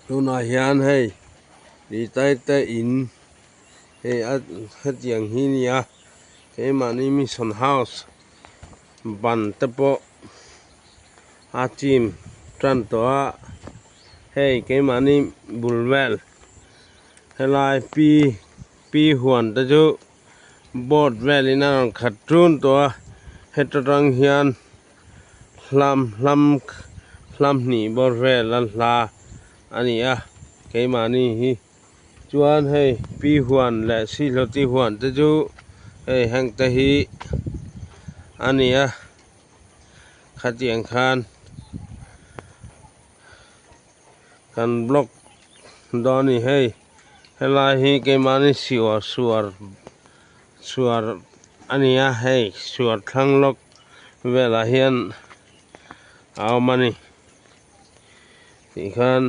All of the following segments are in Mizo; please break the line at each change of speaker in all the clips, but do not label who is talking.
Tunah hian hei Nitai te in hei a hetiang hi a nia keimahni mission house ban te pawh a chim tan tawh a hei keimahni bul vel helai pi pi huan te chu board velin a rawn khat tun tawh a heta tang hian hlam hlam hlam hnih bawr vel a hla a ni a keimahni hi chuan hei pi huan leh sihlawti huan te chu hei heng te hi a ni a khatiang khan kan block dawn a ni hei helai hi keimahni suar suar suar a ni a hei suar thlang lawk velah hian a awm a ni tikhan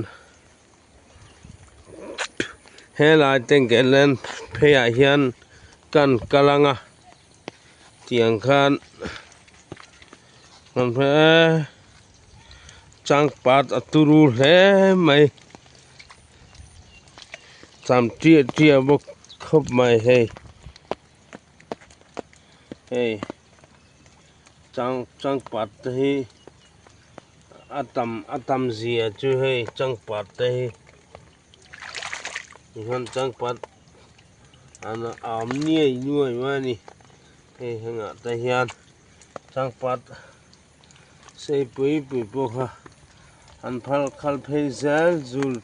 helai tengke len phei ah hian kan kal ang a tiang khan kan changpat a turu hle mai cham ṭiah ṭiah bawk khawp mai hei hei chang changpat te hi a tam a tam zia chu hei changpat te hi tihian changpat an a awm nuai nuai mai a ni hei hengah te hian changpat sei pui pui pawh kha an phal khal phei zel zul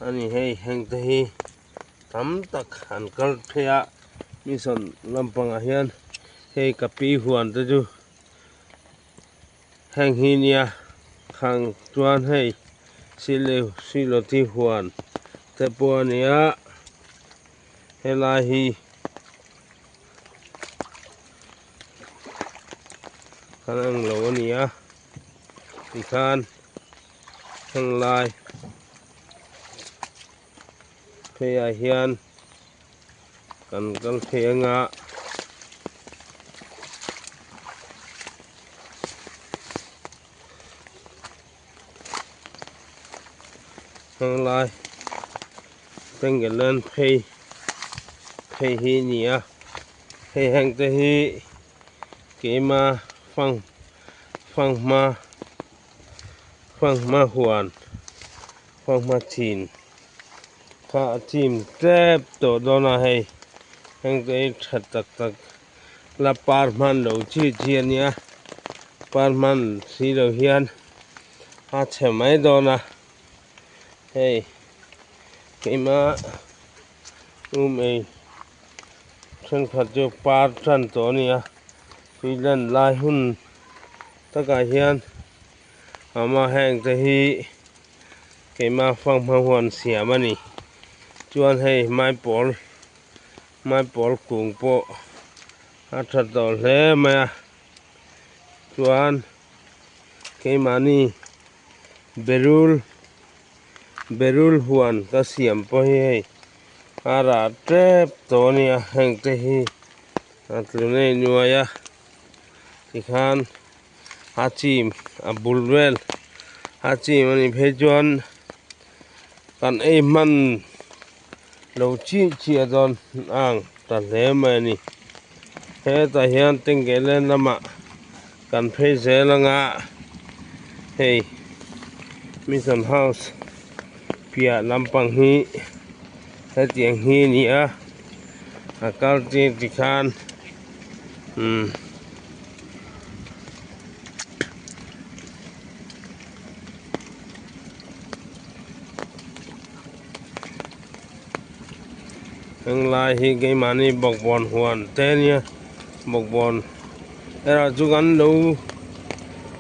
a ni hei heng te hi tam tak an kal phei a mission lampangah hian hei ka pi huan te chu heng hi nia khang chuan hei silawti huan te pawh a ni a helai hi. Kan ang lo a ni a tikhan heng lai phei ah hian kan kal phei anga heng lai Tangalan phei phei hi a ni a hei heng te hi keima fang fanghma fanghma huan fanghma chin kha a chim tep tawh dawn a hei heng te hi tha tak tak la par hman lo chi chi a nia par hman si lo hian a chhe mai dawn a hei keima um ei thenkhat chu par tan tawh a ni a tui lan lai hun takah hian ama heng te hi keima fanghma huan siam a ni chuan hei maipawl maipawl kung pawh a tha tawh hle mai a chuan keimahni berul berul huan ka siam pawh hi hei a rah tep tawh a nia heng te hi a tlu nei nuai a tikhan a chim a bul vel a chim a nih phei chuan kan ei hman lo chih chih a dawn ang ta hle mai a ni hetah hian tengele lamah kan phei zel anga hei mission house piah lampang hi hetiang hi a ni a a kal tir tikhan umm. Henglai hi keimahni bawkbawn huan te a nia bawkbawn erawh chu kan lo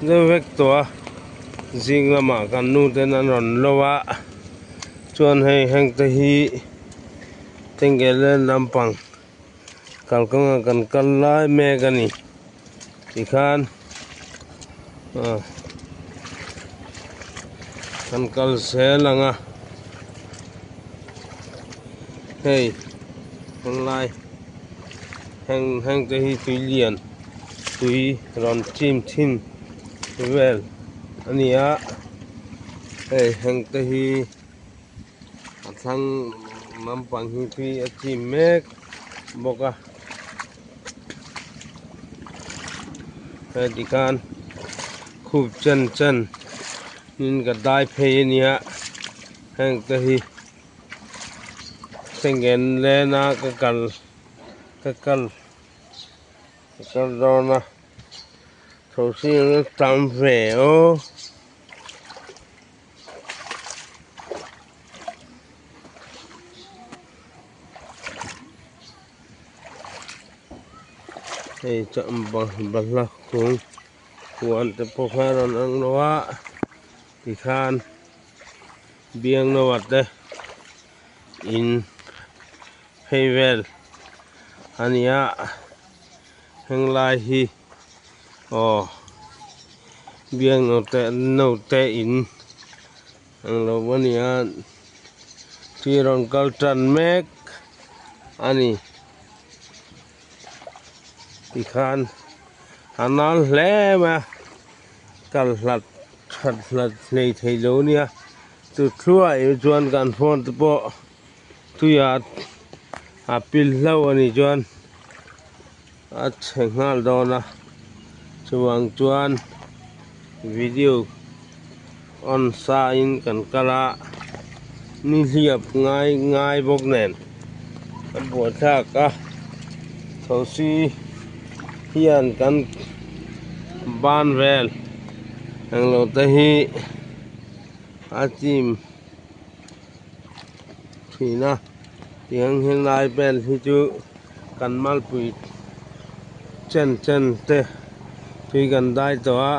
deuh vek tawh a zing lamah kan nu ten an rawn lo a chuan hei heng te hi tengele lampang kalkawngah kan kal lai mek a ni tikhan ah kan kal zel ang a hei tunlai heng heng te hi tui lian tui rawn chim thin vel a ni a hei heng te hi. thlang lampang hi tui a chim mek bawk a heti khan khup chen chen in ka dai phei a nia heng te hi sengen len a ka kal ka kal ka kal dawn a thosi an tam ve aw. Hei chuan balhla kung huan te pawh kha a rawn ang lo a tikhan biangnoa te in phei vel a ni a henglai hi aw biangnoa te note in ang lo a ni a thi rawn kal tan mek a ni tikhan a nal hle mai a kal hlat that hlat hlei thei lo a nia chu thluah hi chuan kan phone te pawh tuiah a pil hlauh a nih chuan a chhe nghal dawn a chuvang chuan video on sa in kan kal a nihliap ngai ngai bawk nen a buaithlak a thosi hian kan ban vel englo te hi a chim thin a tiang hian lai vel hi chu kan malpui chen chen te tui kan dai tawh a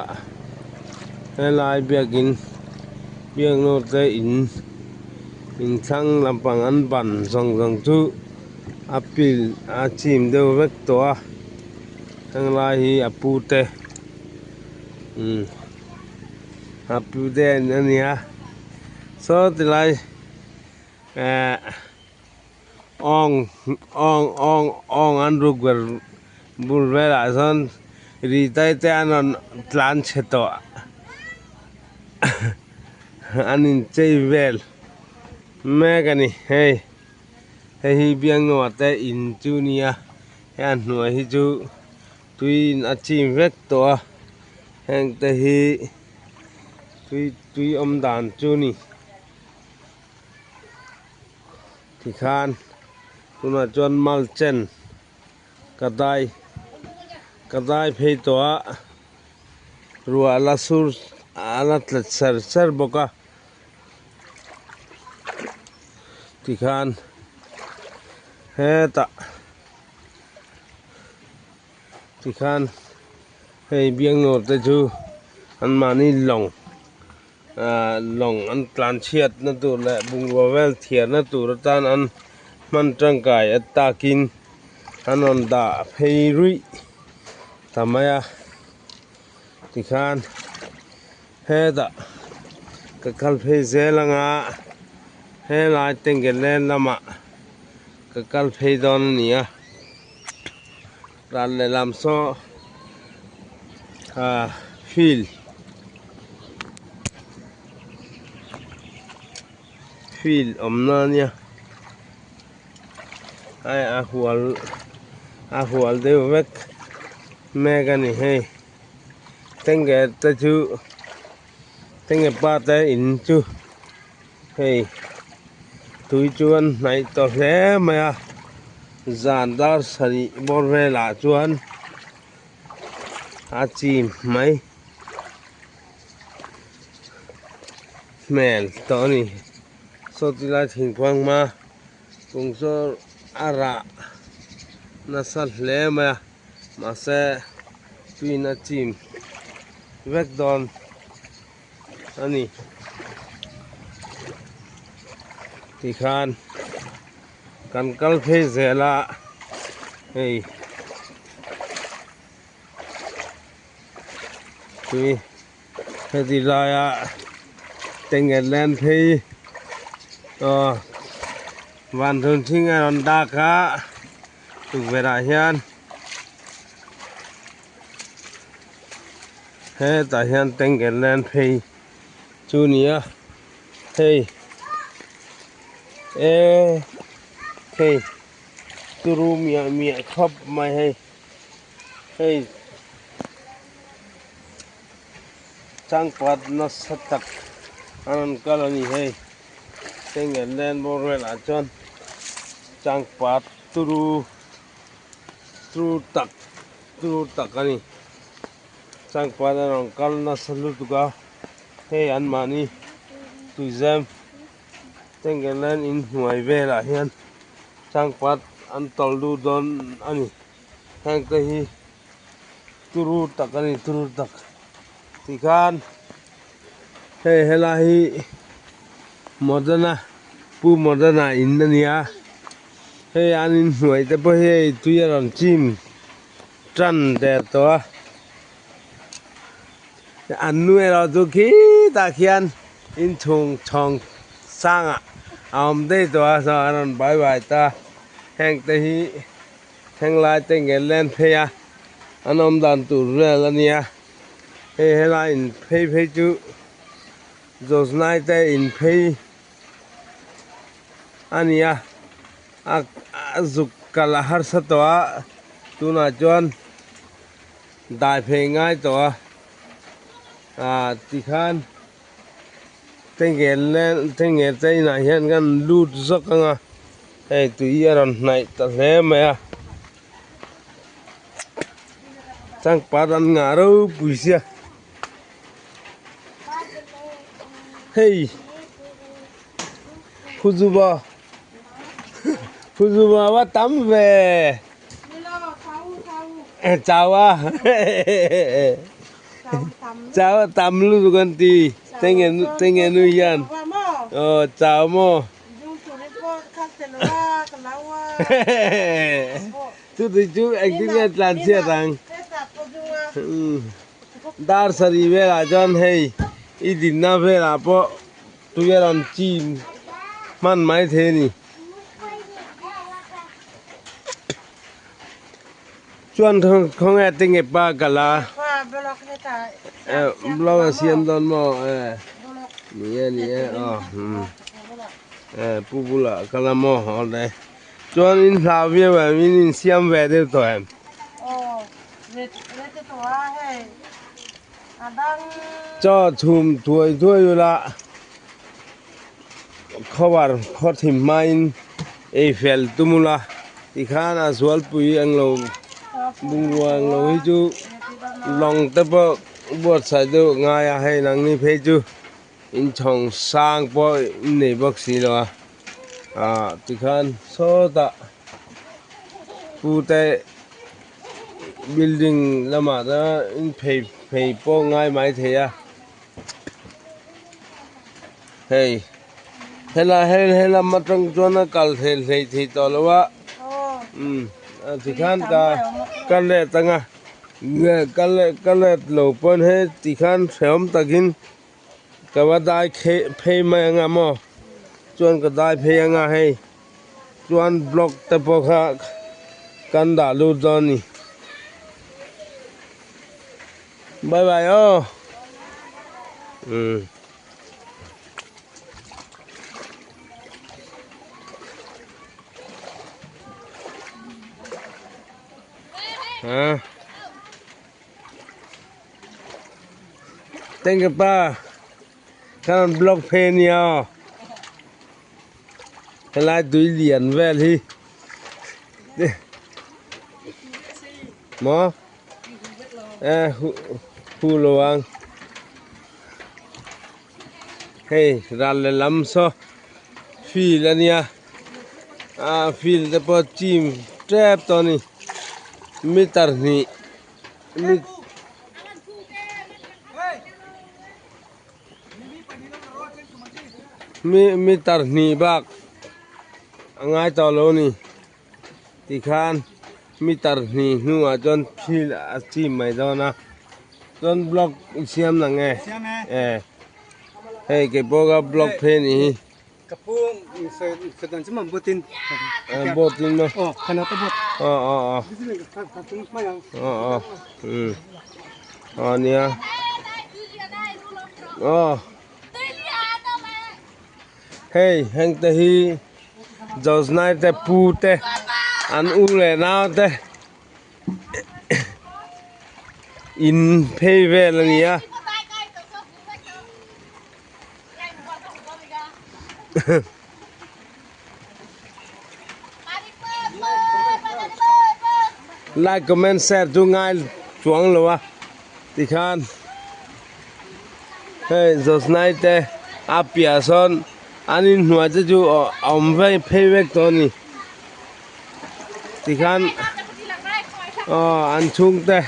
helai biakin biaknu te in inthlang lampang an ban zawng zawng chu a pil a chim deuh vek tawh a henglai hi a pu te umm a pu te a nia saw tilai eh. Awng awng awng awng an ruk ber bul velah sawn ri tai te an rawn tlan chhe tawh an inchei vel mek a ni hei hei hi biangnuah te in chu nia hei a hnuai hi chu tui in a chim vek tawh a heng te hi tui tui awm dan chu a ni. Tikhan tunah chuan mal chen ka dai ka dai phei tawh a ruah la sur a la tla ser ser bawk a tikhan hetah tikhan hei biangnuar te chu anmahni lawng. Ahh lawng an tlan chhiat na tur leh bungrua vel thiar na tur atan an hman tangkai a takin an rawn dah phei ruih ta mai a tikhan hetah ka kal phei zel anga helai tengele lamah ka kal phei dawn a ni a ral lehlam saw ah field field awmna a nia hei a hual a hual deuh vek mek a ni hei tengge te chu tengge pa te in chu hei tui chu an hnaih tawh hle mai a zan dar sarih bawr velah chuan. A chim mai hmel tawh a ni saw ti lai thingkhuang hma kung chu a rah nasa hle mai a mahse tuiin a chim vek dawn a ni tikhan kan kal phei zel a hei tui heti laia tengel len phei aw van thun thing a rawn dak a tukverh ah hian hetah hian tengel len phei chu a ni a hei. E hei turu miah miah khawp mai hei hei changpat nasa tak an rawn kal a ni hei Tengel nen bawr velah chuan changpat turu turu tak turu tak a ni changpat a rawn kal nasa lutuk a hei anmahni tuizem Tengel nen inhnuai velah hian changpat an tawlh lut dawn a ni heng te hi turu tak a ni turu tak tikhan hei helai hi Modana Pu Modana in a nia hei an inhnuai te pawh hi hei tui a rawn chim tan der tawh a an nu erawh chu khitah khian inchhung chhawng sangah a awm daih tawh a saw a rawn bai bai ta heng te hi. Thenglai te nge len phei a, an awm dan tur vel a nia. Hei helai in phei phei chu Josnai te in phei a nia, a zuk kal a harsa tawh a, tunah chuan dai phei ngai tawh a, ah tikhan Tengel len tengel te inah hian kan lut zawk ang a hei tui a rawn hnaih ta hle mai a changpat an ngah ropui sia hei khuzuba khuzuba va tam ve chau a. Chau a tam lutuk an ti tenge nu hian aw chau maw chuti chu engtin nge tlan chhiat ang dar sarih velah chuan hei i dinna velah pawh tui a rawn chim hman mai thei a ni. Chuan khawnge tinge pa kal a blog a siam dawn maw ni e ni e aw pu bulah kal a maw awle chuan in hlau viau em in insiam ve deuh tawh em. Chaw chhum thuai thuai ula Khawar khaw thim hmain ei fel tum ula tikhan a zualpui englo bungrua englo hi chu lawng te pawh buatsaih deuh a ngai a hei nangni phei chu inchhawng sang pawh in nei bawk si lo a ah tikhan sawtah pute building lamah te in phei phei pawh ngai maithei a. Hei helai hei helam atang chuan a kal thei hlei thei tawh lo a umm tikhan ka ka let anga ka let ka let lo pawn hei tikhan hrehawm takin ka va dai phei mai anga maw chuan ka dai phei anga hei chuan block te pawh kha kan dah lut dawn a ni. Bye bye aw. Ha. Thank you pa. Kan blog phe ni aw. Helai tui lian vel hi. Maw? Eh, hu lo ang. Hei, ral le lam saw field a nia. Ah, field te pawh chim tep tawh a ni. Meter hnih meter hnih bak a ngai tawh lo a ni. Tikhan meter hnih hnuah chuan thil a chim mai dawn a chuan block i siam na nge e hei kei pawh ka block phei a nih hi
Ka pu sawi chu mam botin
botin maw
aw khana ta bot
aw aw aw aw aw um aw nia aw hei heng te hi. Joznai te pu te an u leh nau te in phei vel a ni a. Like comment share chu ngai chuang lo a tikhan hei Joznai te a piah sawn an inhnuai te chu a awm phei vek tawh a ni tikhan aw an chhungte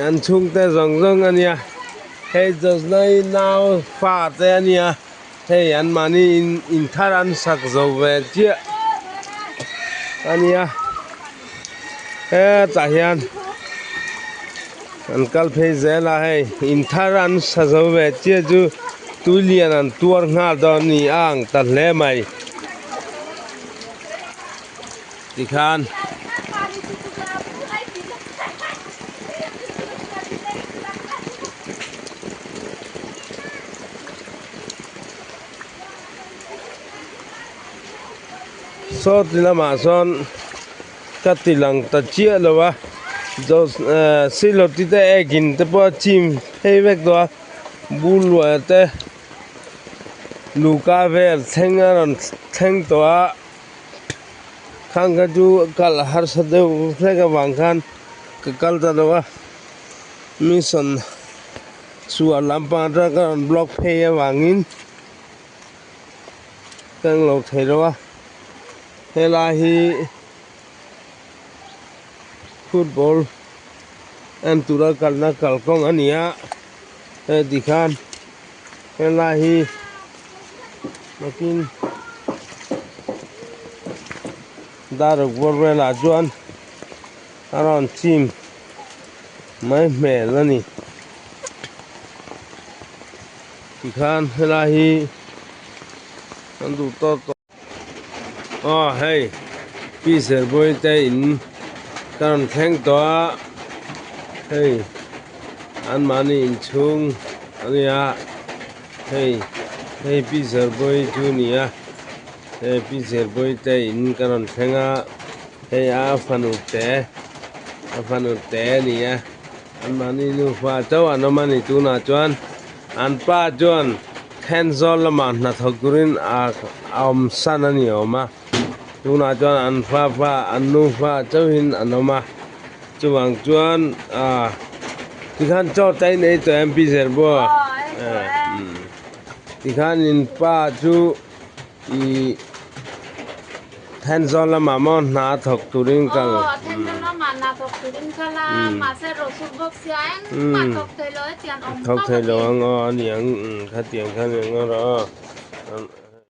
an chhungte zawng zawng a nia hei Joznai nau fa te a nia. Hei an mahni in in thar an sak zo ve chiah a nia hetah hian an kal phei zel a hei in thar an sa zo ve chiah chu tui lian an tuar nghal dawn a ni a ang ta hle mai tikhan. Saw ti lamah sawn ka ti lang ta chiah lo a silawti te ekin te pawh a chim phei vek tawh a buluai te luka vel thleng a rawn thleng tawh a khang kha chu kal harsa deuh hlek avang khan ka kal ta lo a mission. Chhuah lampang atanga ka rawn block phei avangin ka englo thei lo a helai hi football en tura kalna kalkawng a ni a hei tikhan helai hi nakin daruk bawr velah chuan a rawn chim mai hmel a ni tikhan helai hi kan duh tawk tawh aw hei pi serbawi te in ka rawn thleng tawh a hei anmahni inchhung a nia hei hei pi serbawi chu a ni a hei pi serbawi te in ka rawn thleng a. Hei a fanu te a fanu te a ni a anmahni nufa chauh an awm a ni tunah chuan an pa chuan Thenzawl lamah hnathawk turin a awm san a ni awm a tunah chuan an fa fa an nufa chauhin an awm a chuvang chuan ah tikhan chaw te a inei tawh em pi Zerbuaa tikhan in pa chu. I Thenzawl lamah maw hna a thawk turin kal.
Aw, Thenzawl lamah hna thawk turin kal a, mahse rawhsut bawk sia engmah thawk thei lo hetiang awm
Thawk thei lo ang aw, aniang khatiang khan eng rawh aw.